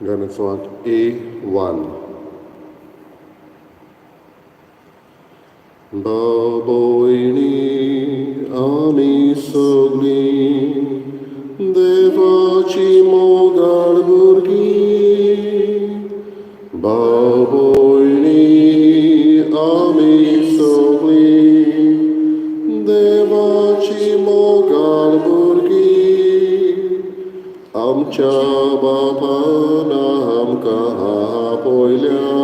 गाण्याचो अंक A1. भाव भयणी आमी सगळीं देवाची मोगाळ भुरगीं. भाव भयणी आमी सगळीं देवाची मोगाळ भुरगीं. आमच्या बापान आमकां आपयल्या,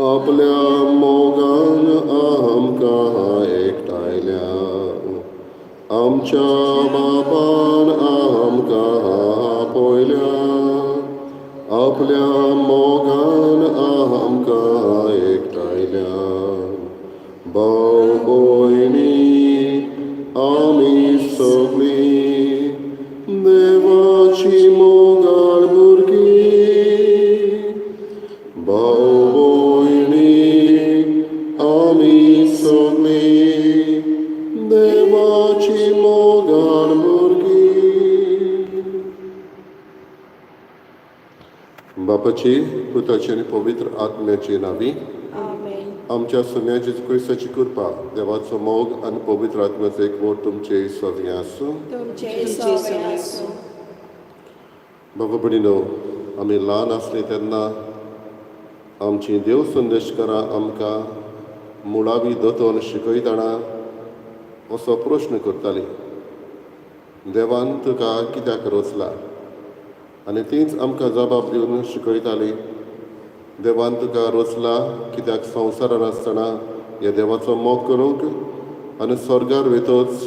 आपल्या मोगान आमकां एकठांयल्या. आमच्या बापान आमकां आपयल्या, आपल्या मोगान आमकां एकठांयल्या. भाव भयणी आमी सगळीं देवाची मोगाळ भुरगीं. भाव भयणी आमी सगळीं देवाची मोगाळ भुरगीं. बापाची, पुताची आनी पवित्र आत्म्याची नांवी. आमेन. आमच्या सोम्या जेजू क्रिस्ताची कृपा, देवाचो मोग आनी पवित्र आत्म्याचो एकवट तुमचे सगळें आसूं. तुमचे सवे आसूं. बाबा भयणीनो, आमी ल्हान आसली तेन्ना आमची देव संदेशकारां आमकां मुळावी दोतोन शिकयतना असो प्रश्न करताली, देवान तुका कित्याक रचला? आनी तीच आमकां जबाब दिवन शिकयताली, देवान तुका रचला कित्याक संवसारान आसतना ह्या देवाचो मोग करूंक आनी स्वर्गार वयतच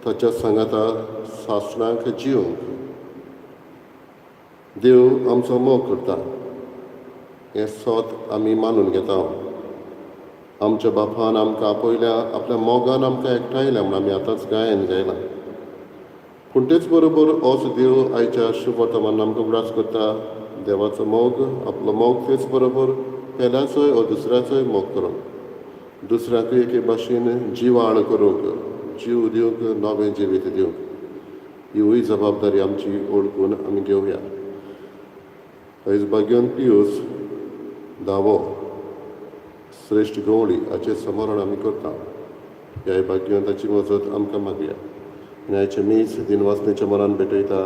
ताच्या सांगाता सासणाक जिवंक. देव आमचो मोग करता हें सत आमी मानून घेता. आमच्या बापान आमकां आपयल्या, आपल्या मोगान आमकां एकठांयल्या म्हूण आमी आतांच गायन गायलां. पूण तेच बरोबर होच देव आयच्या शुभ वर्तमान आमकां उगडास करता, देवाचो मोग, आपलो मोग, तेच बरोबर पेल्याचोय ओ दुसऱ्याचोय मोग करूंक, दुसऱ्याकूय एके भाशेन जिवाळ करूंक, जीव दिवंक, नवें जिवीत दिवंक. हिवूय जबाबदारी आमची ओळखून आमी घेवया. आयज भाग्यवंत पियूस धावो श्रेश्ठ गवळी हाचें स्मरण आमी करता. ह्या भाग्यवंताची मजत आमकां मागया. आनी आयचे मीस दिनवासनेच्या मनान भेटयता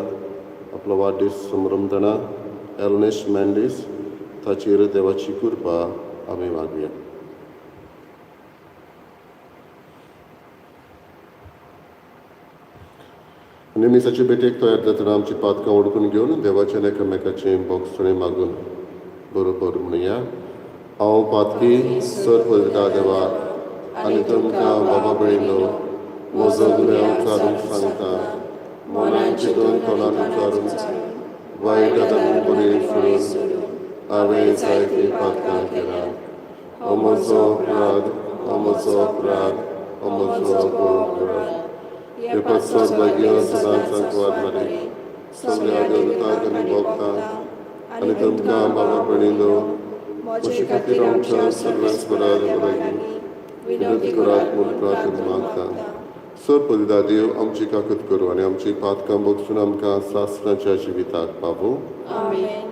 आपलो वाडदीस संभ्रमतना एर्नेस्ट मेंडीस, ताचेर देवाची कृपा आमी मागया. आनी मिसाचे भेटेक तयार जातना आमची पातकां ओडकून घेवन देवाच्या एकामेकाचें भोगसणें मागून बरोबर म्हणया. हांव पातकी सर पळयता देवा आनी तुमकां बाबा भयणीनो म्हजो गुन्यांव उचारूंक सांगता. मनान चिंतून, तोंडान उच्चारून, वायट आनी बरी सोडून हांवें जायतीं पातकां केल्यां. हो म्हजो अपराध, हो म्हजो अपराध, हो म्हजो अपराध. हे पासत भाग्य सदांच सांकवार मारी, सगळ्या देवतांक आनी भोगतांक आनी तुमकां बाबा भयणीनो म्हजे खातीर आमच्या सर्वेस्परा लागीं विनंती करात म्हूण प्रार्थना मागता. सर पदिदा देव आमची काकत करूं आनी आमची पातकां भोगसून आमकां सासणाच्या जिविताक पावूं. आमेन.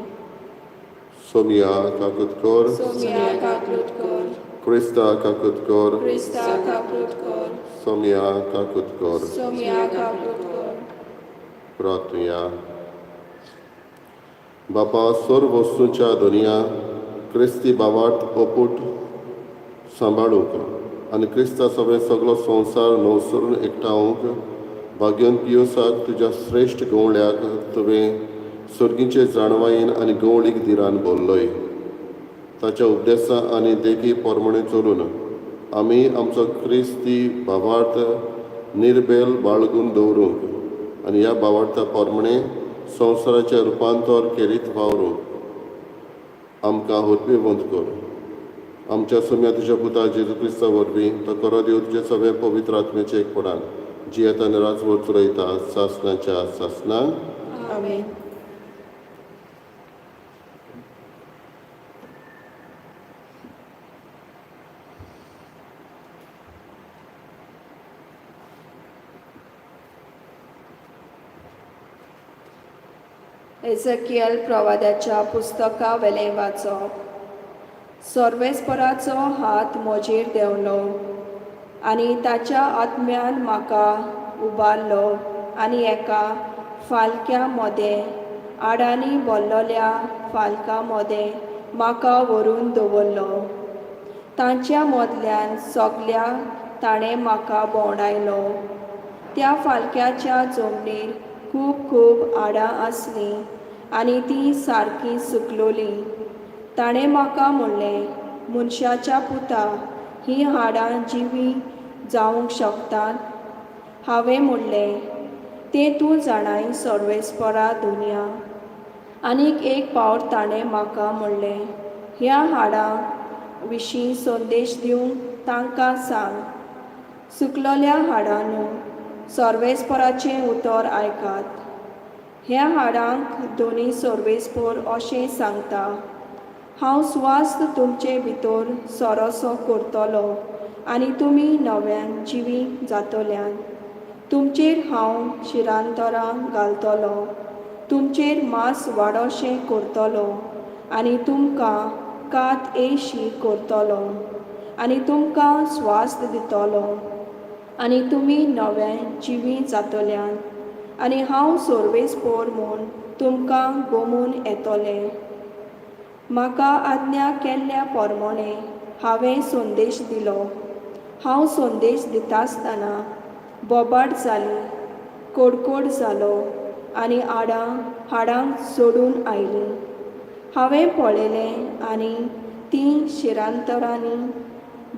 सोमिया काकत कर. सोमिया काकूत कर. क्रिस्ता काकत कर. क्रिस्ता काकूत कर. सोमिया काकत कर. सोमिया काकूत कर. प्रार्थुया. बापा, सर्व वस्तूंच्या दुनिया क्रिस्ती बावार्थ ओपूट सांबाळूंक आनी क्रिस्ता सगळें सगलो संवसार नवसरून एकठावंक भाग्यवंत पियोसाक तुज्या श्रेश्ठ गवळ्याक तुवें सर्गीचे जाणवायेन आनी गवळीक धिरान बोल्लोय. ताच्या उपदेसा आनी देखी पोरमणे चलून आमी आमचो क्रिस्ती भावार्थ निर्बेल बाळगून दवरूंक आनी ह्या भावार्था पोरमणे संवसाराचें रुपांतर केरीत वावरूंक आमकां हुतपेवंत कर. आमच्या सोम्या तुज्या पुता जेजू क्रिस्ता वरवीं, तो करो देव तुज्या सगळें पवित्र आत्म्याचें एकपणान जियेता आनी राजवट चलयता सासणाच्या सासणाक. आमेन. एझकियल प्रवाद्याच्या पुस्तका वेलें वाचप. सर्वेस्पराचो हात म्हजेर देंवलो आनी ताच्या आत्म्यान म्हाका उबारलो आनी एका फालक्या मदें, आडांनी भरलेल्या फालका मदें म्हाका व्हरून दवरलो. तांच्या मदल्यान सगल्या ताणें म्हाका भोंवडायलो. त्या फालक्याच्या जमनीर खूब खूब हाडां आसलीं आनी तीं सारकीं सुकलोलीं. ताणें म्हाका म्हणलें, मनशाच्या पुता, हीं हाडां जिवीं जावंक शकतात? हांवें म्हणलें, तें तूं जाणाय सर्वेस्परा धनया. आनीक एक पावट ताणें म्हाका म्हणलें, ह्या हाडां विशीं संदेश दिवंक तांकां सांग, सुकलोल्या हाडांनो, सर्वेस्पराचें उतर आयकात. ह्या हाडांक धनी सर्वेस्पोर अशें सांगता, हांव स्वास्थ तुमचे भितर सोरोसो करतलो आनी तुमी नव्यान जिवीं जातल्यान. तुमचेर हांव शिरांतरां घालतलो, तुमचेर मांस वाडोशें करतलो आनी तुमकां कात येयशी करतलो आनी तुमकां स्वास दितलो आनी तुमी नव्यान जिवीं जातल्यान आनी हांव सर्वेस्पोर म्हूण तुमकां गोमून येतलें. म्हाका आज्ञा केल्ल्या पोरमोणें हांवें संदेश दिलो. हांव संदेश दितासतना बोबाट जाली, कोडकोड जालो आनी हाडां हाडांक सोडून आयलीं. हांवें पळयलें आनी तीं शिरांतरांनी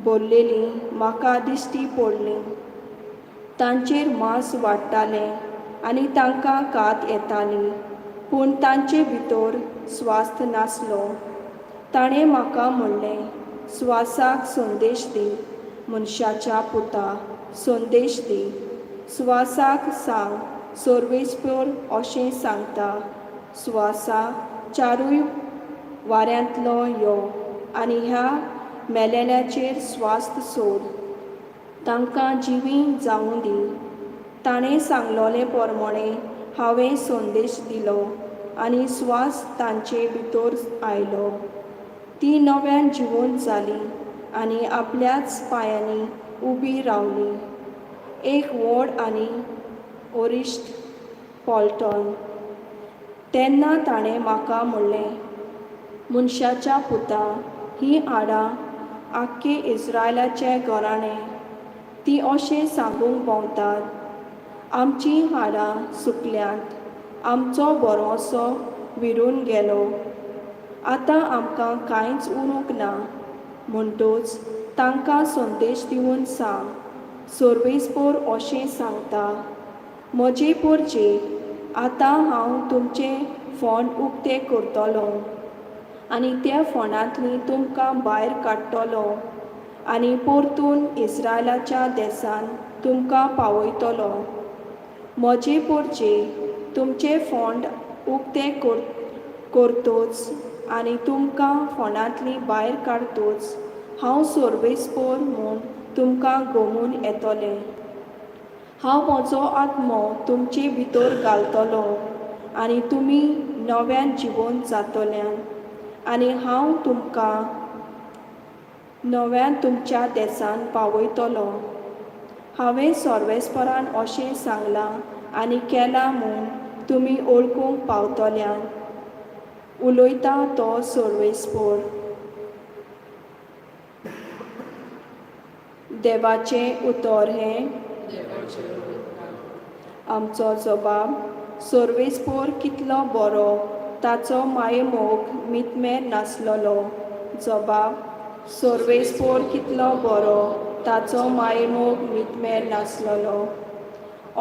भरलेलीं म्हाका दिश्टी पडलीं. तांचेर मांस वाडटालें आनी तांकां कात येताली, पूण तांचे भितर स्वास्थ नासलो. ताणें म्हाका म्हणलें, स्वासाक संदेश दी, मनशाच्या पुता, संदेश दी. स्वासाक सांग, सर्वेस्पोर अशें सांगता, स्वासा, चारूय वाऱ्यांतलो यो आनी ह्या मेलेल्याचेर स्वास्थ सोड, तांकां जिवीं जावूं दी. ताणें सांगलोलें पोरमोणें हांवें संदेश दिलो आनी स्वास तांचे भितर आयलो. तीं नव्यान जिवंत जालीं आनी आपल्याच पांयांनी उबीं रावलीं, एक व्हड आनी अरिश्ट पलटण. तेन्ना ताणें म्हाका म्हणलें, मनशाच्या पुता, हीं हाडां आख्खे इस्रायलाचें घराणें. तीं अशें सांगूंक भोंवतात, आमचीं हाडां सुकल्यांत, आमचो भरवंसो विरून गेलो, आतां आमकां कांयच उरूंक ना. म्हणटूच तांकां संदेश दिवन सांग, सर्वेस्पोर अशें सांगता, म्हजे पोरचे, आतां हांव तुमचें फोंड उक्तें करतलो आनी त्या फोंडांतलीं तुमकां भायर काडटलो आनी परतून इस्रायलाच्या देसान तुमकां पावयतलो. म्हजे पोरचे, तुमचें फोंड उक्तें करतोच आनी तुमकां फोंडांतलीं भायर काडतोच हांव सर्वेस्पोर म्हूण तुमकां गोमून येतलें. हांव म्हजो आत्मो तुमचे भितर घालतलो आनी तुमी नव्यान जिवंत जातल्यान आनी हांव तुमकां नव्यान तुमच्या देसान पावयतलो. हांवें सर्वेस्परान अशें सांगलां आनी केलां म्हूण तुमी वळखूंक पावतल्यान. उलयता तो सर्वेस्पोर. देवाचें उतर हें आमचो जबाब. सर्वेस्पोर कितलो बरो, ताचो मायेमोग मितमेर नासलेलो. जबाब: सर्वेस्पोर कितलो बरो, ताचो मायेमोग मितमेर नासलेलो.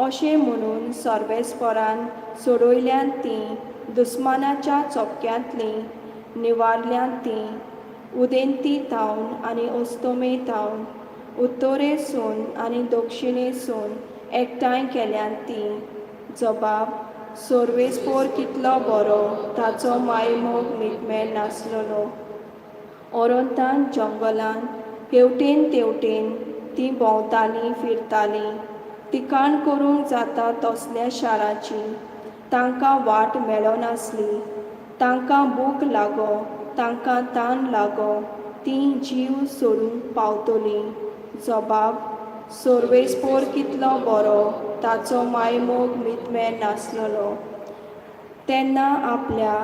अशें म्हणून सर्वेस्परान सोडयल्यांत तीं दुस्मानाच्या चपक्यांतलीं निवारल्यांत तीं उदेंती थावन आनी अस्तमे थावन, उत्तरेसून आनी दक्षिणेसून एकठांय केल्यांत तीं. जबाब: सर्वेस्पोर कितलो बरो, ताचो मायेमोग मितमेर नासलेलो. ओरोंतान जंगलान हेवटेन तेवटेन तीं भोंवतालीं फिरतालीं, तिकाण करूंक जाता तसल्या शाराची. तांकां वाट मेळनासली. तांकां भूक लागो, तांकां तान लागो, तीं जीव सोडूंक पावतलीं. जबाब सोर्वेस्पोर कितलो बरो, ताचो मायमोग मितमेर नासलेलो. तेन्ना आपल्या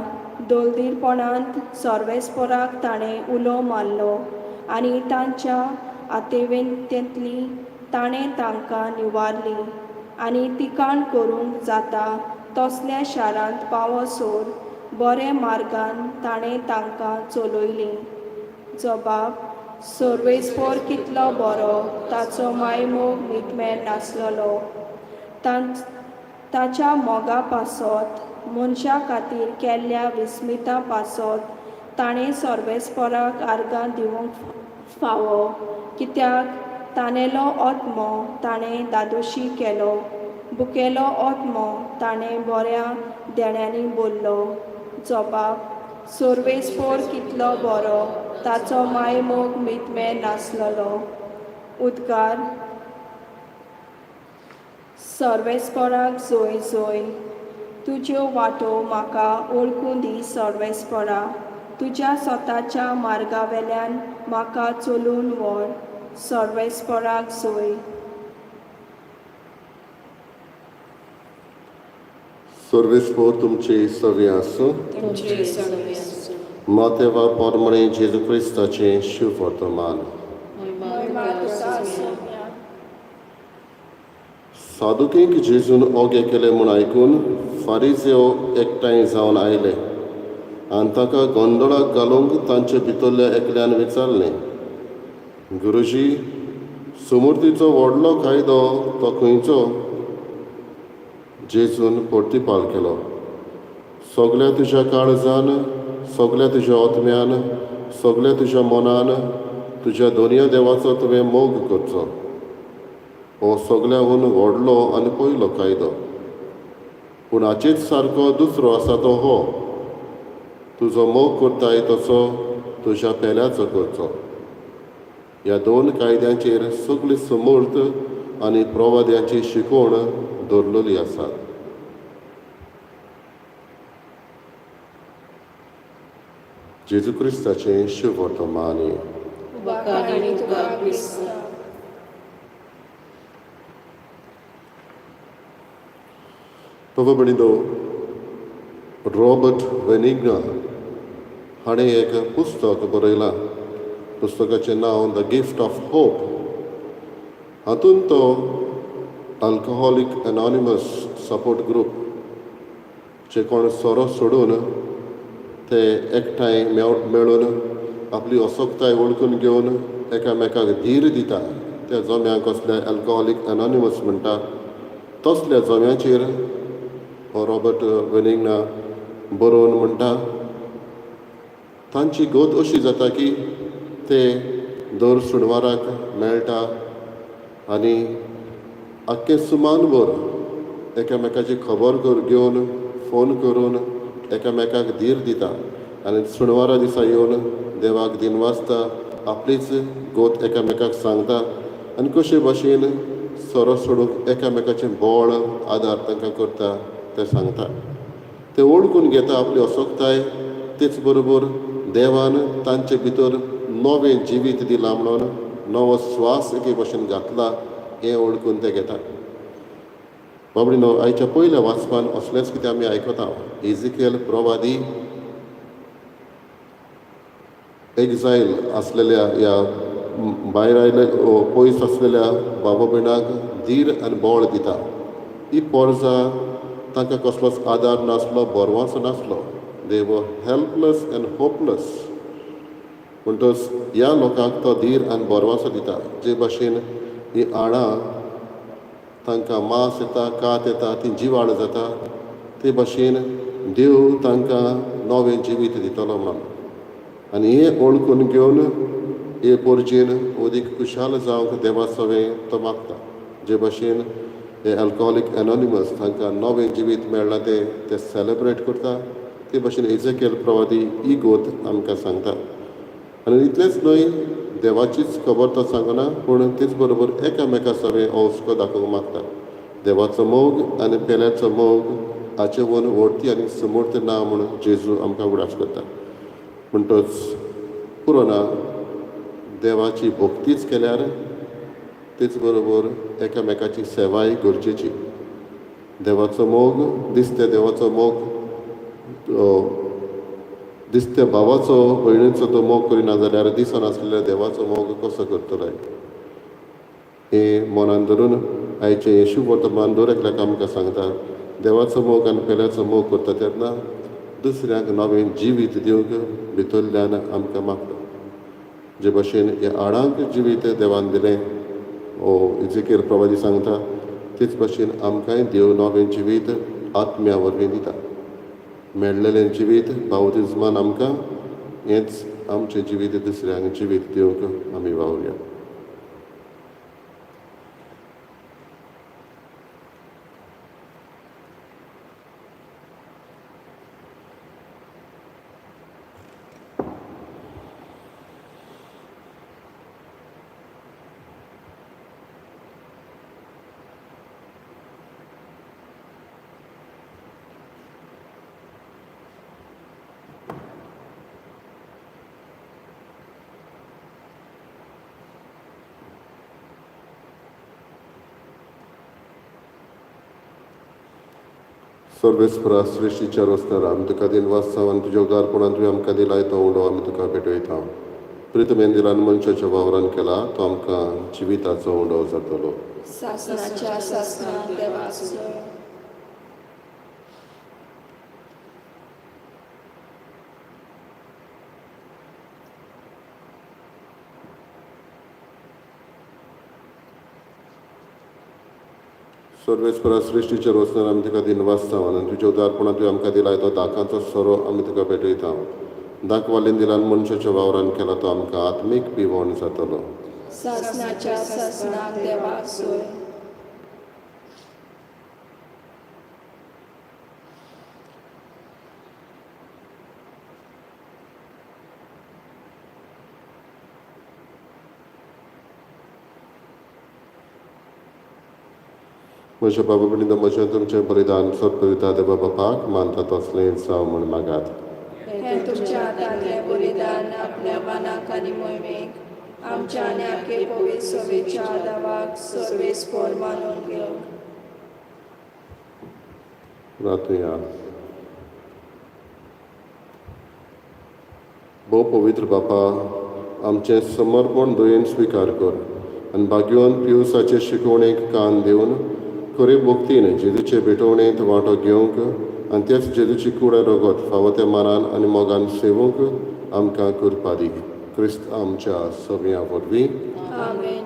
दोलदीरपणांत सर्वेस्पोराक ताणें उलो मारलो आनी तांच्या आतेवेंतली ताणें तांकां निवारलीं आनी तिकाण करूंक जाता तसल्या शारांत पावसर बरे मार्गान ताणें तांकां चलयलीं. जबाब सर्वेस्पोर कितलो बरो, ताचो मायमोग मितमेर नासलेलो. ताच्या मोगा पासत मनशा खातीर केल्ल्या विस्मिता पासत ताणें सर्वेस्पोराक आर्गां दिवंक फावो, कित्याक ताणेलो आत्मो ताणें दादोशी केलो, बुकेलो आत्मो ताणें बऱ्या देण्यांनी बोल्लो. जबाब सर्वेस्पोर कितलो बरो, ताचो मायमोग मितमेर नासलेलो. उद्गार सर्वेस्पोराक जोय जोय. तुज्यो वाटो म्हाका वळखूं दी सर्वेस्पोरा, तुज्या स्वताच्या मार्गावेल्यान म्हाका चलून व्हर. सर्वेस्पोराक जोय. सर्वेस्पोर तुमचे सवे आसूं. तुमचे सगळे आसूं. मातेवा पोरमणे जेजू क्रिस्ताचें शिववर्तमान. मोहिमा तुका आसूं. सादुकींक जेजून ओगे केले म्हूण आयकून फारिजेव एकठांय जावन आयले आनी ताका गोंदळाक घालूंक तांचे भितरल्या एकल्यान विचारलें, गुरुजी, सुमूर्तीचो व्हडलो कायदो तो खंयचो? जेजून प्रतिपाल केलो, सगल्या तुज्या काळजान, सगल्या तुज्या आत्म्यान, सगल्या तुज्या मनान तुज्या दोनया देवाचो तुवें मोग करचो. हो सगल्याहून व्हडलो आनी पयलो कायदो. पूण हाचेच सारको दुसरो आसा तो हो, तुजो मोग करताय तसो तुज्या पेल्याचो करचो. ह्या दोन कायद्यांचेर सगळी समूर्त आनी प्रवाद्यांची शिकवण दवरलेली आसा. जेजू क्रिस्ताचें शुभवर्तमान. वाखाणी तुका क्रिस्ता. बाबा भयणींनो, रॉबर्ट वेनिग्ना हाणें एक पुस्तक बरयलां. पुस्तकाचें नांव the gift of hope. हातूंत तो अल्कोहोलीक एनॉनिमस सपोर्ट ग्रूप, जे कोण सोरो सोडून ते एकठांय मेळून आपली असक्ताय वळखून घेवन एकामेकाक धीर दिता, त्या जम्यांक असल्या अल्कोहोलीक एनॉनिमस म्हणटा, तसल्या जम्याचेर हो रॉबर्ट वेनिग्ना बरोवन म्हणटा, तांची गत अशी जाता की ते दर सुनवाराक मेळटा आनी आख्खें सुमानभर एकामेकाची खबर घेवन फोन करून एकामेकाक धीर दिता आनी सुनवारा दिसा येवन देवाक दिनवासता, आपलीच गोत एकामेकाक सांगता आनी कशे भाशेन सोरो सोडूंक एकामेकाचें बळ आदार तांकां करता तें सांगता. ते वळखून घेता आपली असक्ताय, तेच बरोबर देवान तांचे भितर नवें जिवीत दिलां म्हणून नवो स्वास एके भाशेन घातला हें वळखून ते घेतात. बाबडीनो, आयच्या पयल्या वाचपान असलेंच कितें आमी आयकता. इजिकेल प्रवादी एक्झायल आसलेल्या ह्या भायर आयले पयस आसलेल्या बाबा भयणाक धीर आनी बळ दिता. ही पोरजा तांकां कसलोच आदार नासलो, बरवाचो नासलो. They were helpless and hopeless. म्हणटच ह्या लोकांक तो धीर आनी बरवासो दिता. जे भाशेन ही आळां तांकां मांस येता, कात येता, ती जिवाळ जाता, ते भाशेन देव तांकां नवें जिवीत दितलो म्हणून. आनी हें वळखून घेवन हे पोरजेन अदीक खुशाल जावंक देवा सवें तो मागता. जे भाशेन हे अल्कोहोलीक एनॉनिमस तांकां नवें जिवीत मेळ्ळां ते ते सेलेब्रेट करता, ते भाशेन एजेकेल प्रवादी ही गोत आमकां सांगता. आनी इतलेंच न्हय, देवाचीच खबर तो सांगना, पूण तेच बरोबर एकामेका सवें हो हुस्को दाखोवंक मागता. देवाचो मोग आनी पेल्याचो मोग हाचे वन व्हडती आनी समर्थ ना म्हूण जेजू आमकां उगडास करता. म्हणटच पुरो ना देवाची भक्तीच केल्यार तेच बरोबर एकामेकाची सेवाय गरजेची. देवाचो मोग दिसते देवाचो मोग दिसते भावाचो भयणीचो तो मोग करिना जाल्यार दिसनासलेल्या देवाचो मोग कसो करतलो हें मनान धरून आयचें हें शुभ वर्तमान दर एकल्याक आमकां सांगता. देवाचो मोग आनी पेल्याचो मोग करता तेन्ना दुसऱ्यांक नवें जिवीत दिवंक भितरल्यान आमकां मागता. जे भशेन ह्या हाडांक जिवीत देवान दिलें ओ इजेकेर प्रवादी सांगता तेच भशेन आमकांय देव नवें जिवीत आत्म्या वरवीं दिता. मेळ्ळेलें जिवीत बावतिज्मान आमकां हेंच आमचें जिवीत दुसऱ्यांक जिवीत दिवंक आमी वावुरया. सर्वेस्परा सृश्टीच्या रचणार आमी तुका दिनवास आनी तुज्या उदारपणान तुवें आमकां दिलाय तो उंडो आमी तुका भेटयता. प्रितमेन दिलान मनशाच्या वावरान केला तो आमकां जिविताचो उंडो जातलो. सासणाच्या सासणाक देवाचो. सर्वेस्परा सृश्टीच्या रचणार आमी तुका दिनवास आनी तुज्या उदारपणान तुवें आमकां दिलाय तो दाकांचो सोरो आमी तुका भेटयता. दाखवालीन दिलान मनशाच्या वावरान केला तो आमकां आत्मीक पिवण जातलो. सासणाच्या सासणाक देवाचो. म्हज्या बाबा भयणीनो म्हजें तुमचें बलिदान सत्पविता देवा बापाक मानता तसलें जावं म्हूण मागात. हें तुमच्या हातांतलें बलिदान आपल्या मानाक आनी मोहिमेक आमच्या आनी आखे पवित्र सभेच्या देवाक सर्वेस्पोर मानून घेवंक. प्रार्थुया. भोव पवित्र बापा आमचें समर्पण दयेन स्विकार कर आनी भाग्यवन पिवसाचे शिकवणेक कान दिवन खरे भक्तीन जेजूचे भेटवणेंत वांटो घेवंक आनी तेच जेजूची कूड रगत फावो त्या मानान आनी मोगान सेवूंक आमकां कृपा दी. क्रिस्त आमच्या सव्या वरवीं. आमेन.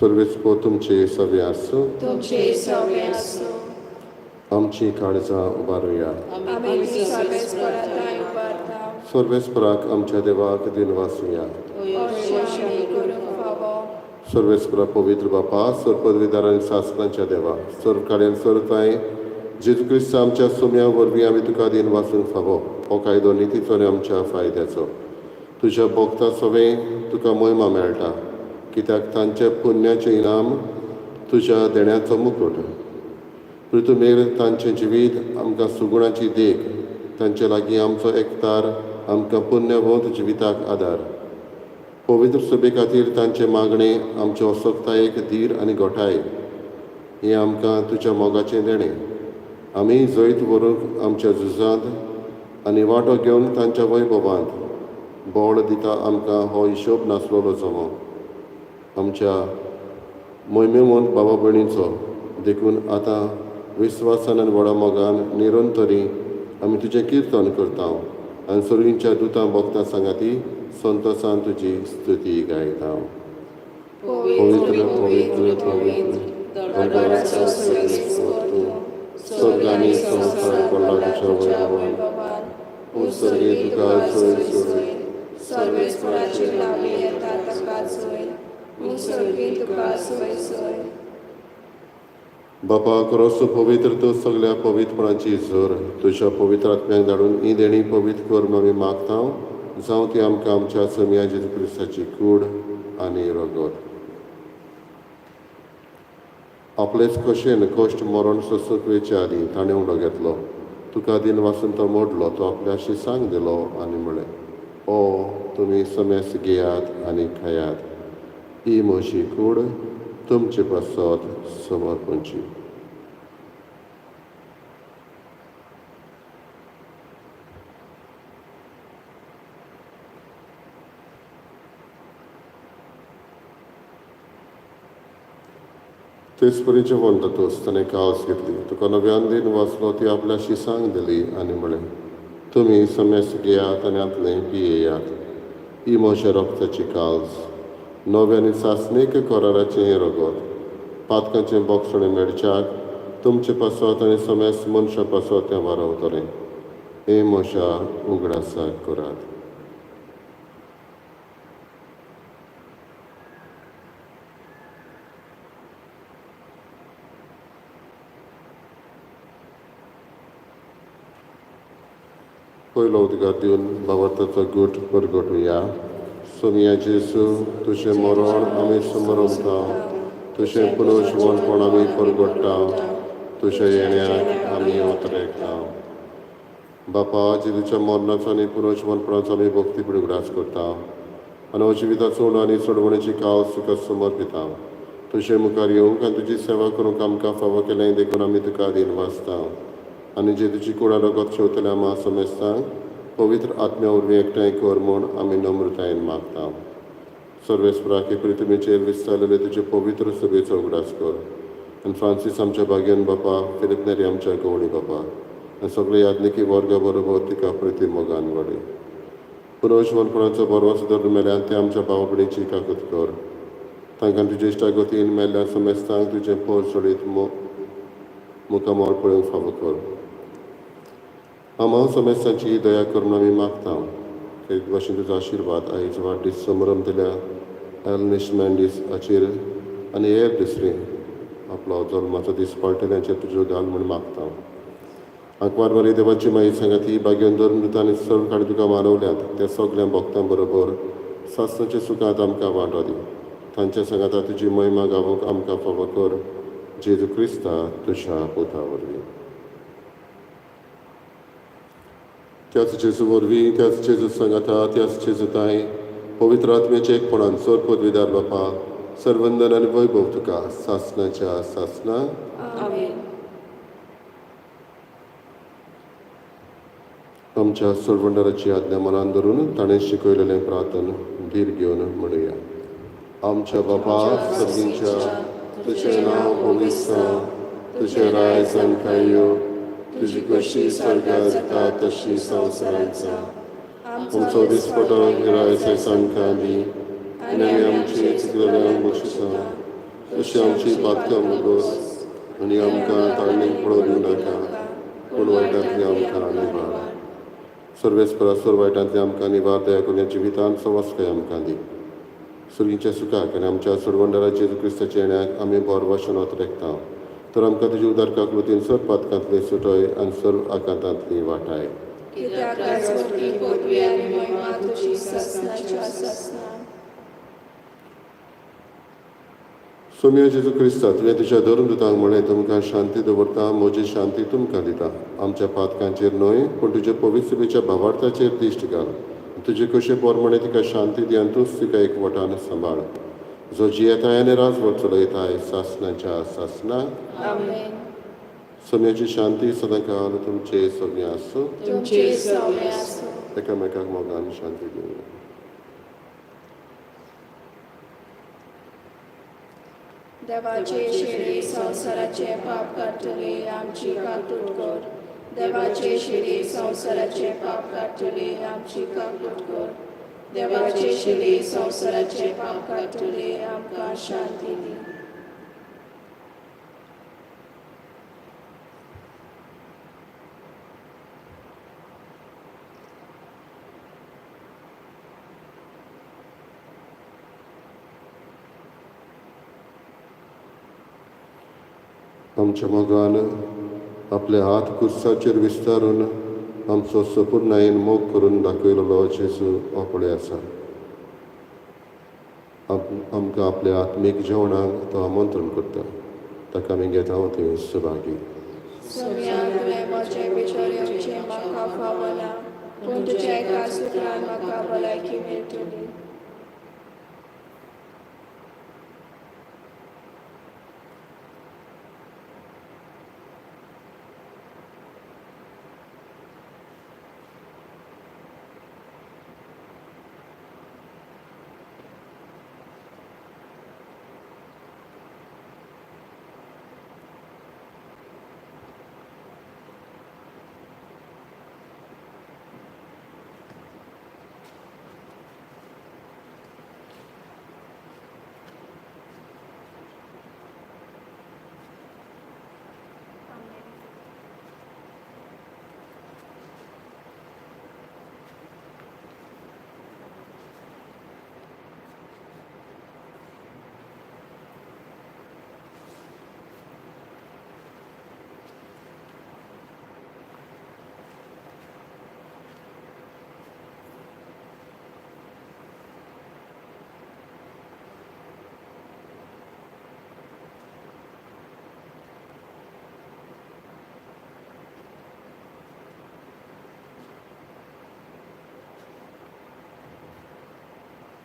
सर्वेस्पो तुमचे सवे आसूं. तुमचे सवे आसूं. आमची काळजां उबारुया. आमी सर्वेस्परा थंय उबारता. सर्वेस्पराक आमच्या देवाक दिनवासुया. अशें आमी करूंक फावो. सर्वेस्परा पवित्र बापा सर पदवीदार आनी सासणाच्या देवा सर्व कार्यान सर्व जेजू क्रिस्त आमच्या सोम्या वरवीं आमी तुका दिनवासूंक फावो. हो कायदो नितीचो आनी आमच्या फायद्याचो. तुज्या भोगता सवें तुका मोहिमा मेळटा कित्याक तांच्या पुण्याचें इनाम तुज्या देण्याचो मुकूट. पृथुमेर तांचें जिवीत आमकां सुगुणाची देख तांचे लागीं आमचो एकतार आमकां पुण्यवंत जिविताक आदार. पवित्र सभे खातीर तांचें मागणें आमचे असक्तायेक धीर आनी घटाय हें आमकां तुज्या मोगाचें देणें. आमी जैत व्हरूंक आमच्या झुजांत आनी वांटो घेवन तांच्या वैभवांत बळ दिता आमकां हो हिशोब नासलेलो जमो आमच्या मोहिमेवंत बाबा भयणीचो. देखून आतां विस्वासान आनी व्हडा मोगान निरंतरी आमी तुजें किर्तन करता आनी सर्गींच्या दुतां भक्तां सांगाती संतोसान तुजी स्तुती गायता. पवित्र पवित्र पवित्र दरबाराचो सर्वेस्पोर तूं स्वर्ग आनी संवसार पडला तुज्या वैभवान. उत्सर्गे तुका सोय सोय सर्वेस्पराची लावी येता ताका सोय उत्सर्गे तुका सोय सोय. बापा क्रोस पवित्र तूं सगल्या पवित्रपणाची जोर तुज्या पवित्र आत्म्याक धाडून ही देणी पवित्र कर म्हूण आमी मागता. जावं ती आमकां आमच्या सोम्या जेजू क्रिस्ताची कूड आनी रगत. आपलेच खोशेन कश्ट मरण सोंसूंक वेचे आदीं ताणें उडो घेतलो. तुका दिन वासून तो मोडलो, तो आपल्या शिसांक दिलो आनी म्हळें, ओ तुमी समेस घेयात आनी खायात, ही म्हजी कूड तुमचे पासत समर्पणची. तेच परी जेवण जातच ताणें कावस घेतली, तुका नव्यान दिन वाचलो, ती आपल्या शिसांक दिली आनी म्हळें, तुमी समेस घेयात आनी हांतलें पियेयात, ही म्हज्या रक्ताची काल्स, नव्या आनी सासणीक कराराचें हें रगत, पातकांचें बोगसणें मेळच्याक तुमचे पासत आनी समेस मनशां पासत तें वारवतलें. हें म्हज्या उगडासाक करात. पयलो उदकार दिवन भावार्थाचो गूट परगटुया. सोमिया जेजू, तुजें मरण आमी समरमता, तुजें पुनर्जिवनपण आमी परगट्टा, तुज्या येण्याक आमी ओतरेकता. बापा, जेजूच्या मरणाचो आनी पुनर्जिवनपणाचो आमी भक्तीपणी उगडास करता आनी जिविताचो उणो आनी सोडवणेची कावस तुका समर्पिता. तुजे मुखार येवंक आनी तुजी सेवा करूंक आमकां फावो केलें देखून आमी तुका अधीन वाचता आनी जेजूची कुडा रगत शेवतल्या आमा समेस्तांक पवित्र आत्म्या वरवीं एकठांय कर म्हूण आमी नम्रतायेन मागता. सर्वेस्पराक पृथ्वीचेर विस्तारलेले तुजे पवित्र सभेचो उगडास कर आनी फ्रांसीस आमच्या भाग्यान बापा, फिलिप नेरी आमच्या गवळी बापा आनी सगळे याज्ञिकी वर्गा बरोबर तिका प्रती मोगान वाडय. पुनर्जिवनपणाचो बरवास धरून मेल्यान ते आमच्या भाव भयणीची काकूत कर. तांकां तुजे इश्टागतीन मेल्ल्या समेस्तांक तुजें पोर सोडीत मुखामळ पळोवंक फावो कर. आमा समेस्तांची दया करून आमी मागता. ते भाशेन तुजो आशिर्वाद आयज वाडदीस समरंभ दिल्या एलनिश मेंडीस हाचेर आनी हेर दुसरी आपलो जल्माचो दीस पाळटल्यांचेर तुज्यो घाल म्हूण मागता. आंकवार मरी देवाची माई सांगाती भाग्यान धर्म आनी सर्व काडी तुका मानवल्यात त्या सगल्या भक्तां बरोबर सासणाच्या सुखांत आमकां वांटो दी. तांच्या सांगाता तुजी महिमा गावोवंक आमकां फावो कर, जेजू क्रिस्ता तुज्या पुता वरवीं. त्याच जेजू वरवीं, त्याच जेजू सांगाता, त्याच जेजू ताय पवित्र आत्म्याचे एकपणान सोर पदवीदार बापा, सर्वंदन आनी वैभव तुका सासणाच्या सासना. आमेन. आमच्या सोडवणदाराची आज्ञा मनान धरून ताणें शिकयलेलें प्रार्थन धीर घेवन म्हणुया. आमच्या बापा सर्गींच्या, तुजें नांव पवित्र जावं, तुजें राय आमकां येवं, तुजी कशी स्वर्गात जाता तशी संवसारांत जावं. आमचो दिसपटो गिरायच आमकां दी आनी आमी आमची चुकलेल्यांक बक्षिसां तशी आमची पातकां मुगोस आनी आमकां ताळणीक पळोवंक दिवं नाका, पूण वायटांतली आमकां निवार. सर्वेस्परा सोर वायटांतली आमकां निवार, दया करून ह्या जिवितांत सवस्काय आमकां दी. सुर्गीच्या सुखाक आनी आमच्या सोडवणदारा जेजू क्रिस्ताच्या येण्याक आमी बोर वाशनत रेखता. तर आमकां तुजी उदार काकलुतीन सर पातकांतली सुटय आनी सर्व आकांतांतली वाटाय. कित्याक राजवटी, पदवी आनी महिमा तुजी सासणाच्या सासणा. सोम्या जेजू क्रिस्ता, तुवें तुज्या धर्मदूतांक म्हळें, तुमकां शांती दवरता, म्हजी शांती तुमकां दिता. आमच्या पातकांचेर न्हय पूण तुज्या पवित्रतेच्या भावार्थाचेर दिश्ट घाल. तुजे कशे प्रमाणे तिका शांती दी आनी तूंच तिका एकवटान सांबाळ, जो जियेताय आनी राजवट चलयताय सासणाच्या सासणा. आमेन. सोम्याची शांती सदांकाल तुमचे सगळें आसूं. तुमचे सौम्य आसूं. एकामेकाक मोगान शांती दिवया. देवाचे शिरी संवसाराचे पाप काडटले, आमची काकूट कर. देवाचे शिरी संवसाराचे पाप काडटले, आमची काकूट कर. देवाचे शिरी संवसाराचे पाप काडटले, आमकां शांती दी. आमच्या मोगान आपले हात कुर्साचेर विस्तारून आमचो सपूर्णायेन मोग करून दाखयलेलो जेजू हो पळय आसा. आमकां आपल्या आत्मीक जेवणाक तो आमंत्रण करता. ताका आमी घेता थंय सहभागी. सोम्या, तुवें म्हजे भितर येवचें म्हाका फावना, पूण तुज्या एका सुत्रान म्हाका भलायकी मेळटली.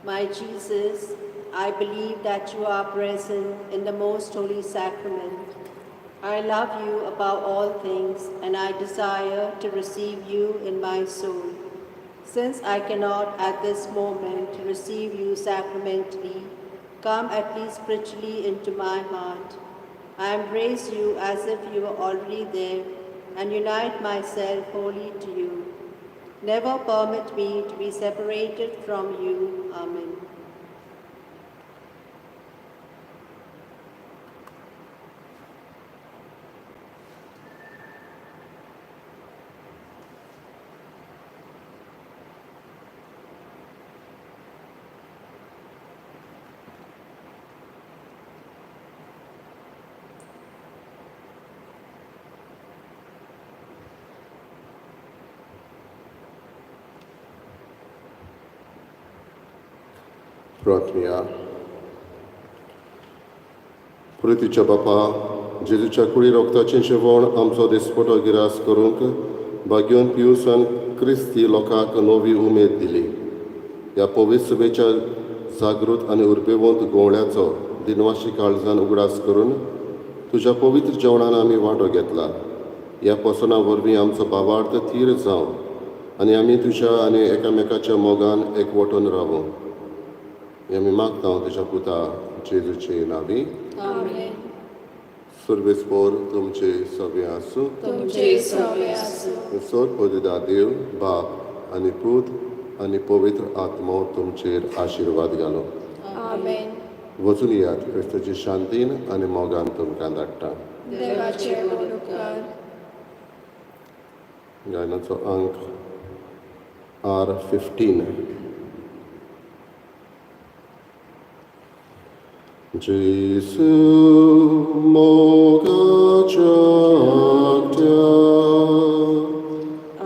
My Jesus, I believe that you are present in the most holy sacrament. I love you above all things, and I desire to receive you in my soul. Since I cannot at this moment receive you sacramentally, come at least spiritually into my heart. I embrace you as if you were already there and unite myself wholly to you. Never permit me to be separated from you. Amen. प्रार्थना. पुरतीच्या बापा, जेजूच्या कुडी रोगताचें जेवण आमचो दिसपटो grass करूंक भाग्योन पियुसान क्रिस्ती लोकांक नवी उमेद दिली. ह्या पवित्र सभेच्या जागृत आनी उर्बेवंत गोवळ्याचो दिनवाशी काळजान उगडास करून तुज्या पवित्र जेवणान आमी वांटो घेतला. ह्या पसना वरवीं आमचो भावार्थ थीर जावं आनी आमी तुज्या आनी एकामेकाच्या मोगान एकवटून रावूं. हें आमी मागता तुज्या पुता जेजूचे नांवी. आमेन. सर्वेस्पोर तुमचे सगळे आसूं. तुमचे सवे आसूं. सोर पदिदा देव बाप आनी पूत आनी पवित्र आत्मो तुमचेर आशिर्वाद घालो. आमेन. वचून येयात, क्रिस्ताची शांतीन आनी मोगान तुमकां धाडटा. देवाचे व्हड उपकार. गायनाचो अंक R15. Jesu मोगाच्या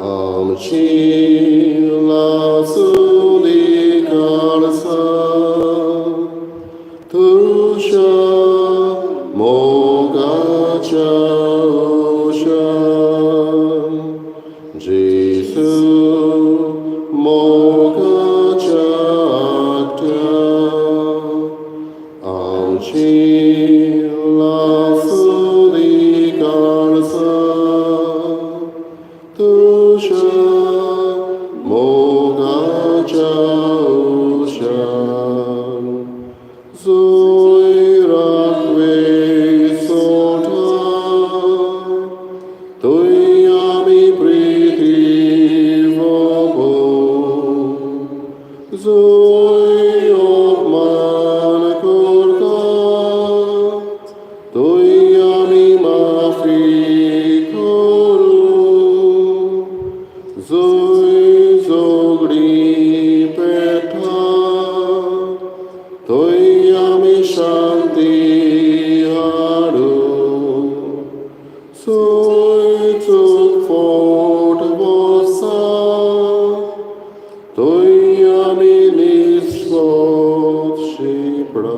आमची लासुली काळसा, तुझ्या मोगाच्या उशान. जेसू मोगाच्या आमची लासुली काळसा, तुझ्या मोगाच्या उशान. जुय राखवे सोडा तुय आमी प्रिती वोगो, जुय अपमान करता तुय आमी माफी करू, जुय झगडी पेठा तुय आमी शांती हाडू, जुय चूक फोट बसा तुय आमी निस्पत शिंपडा.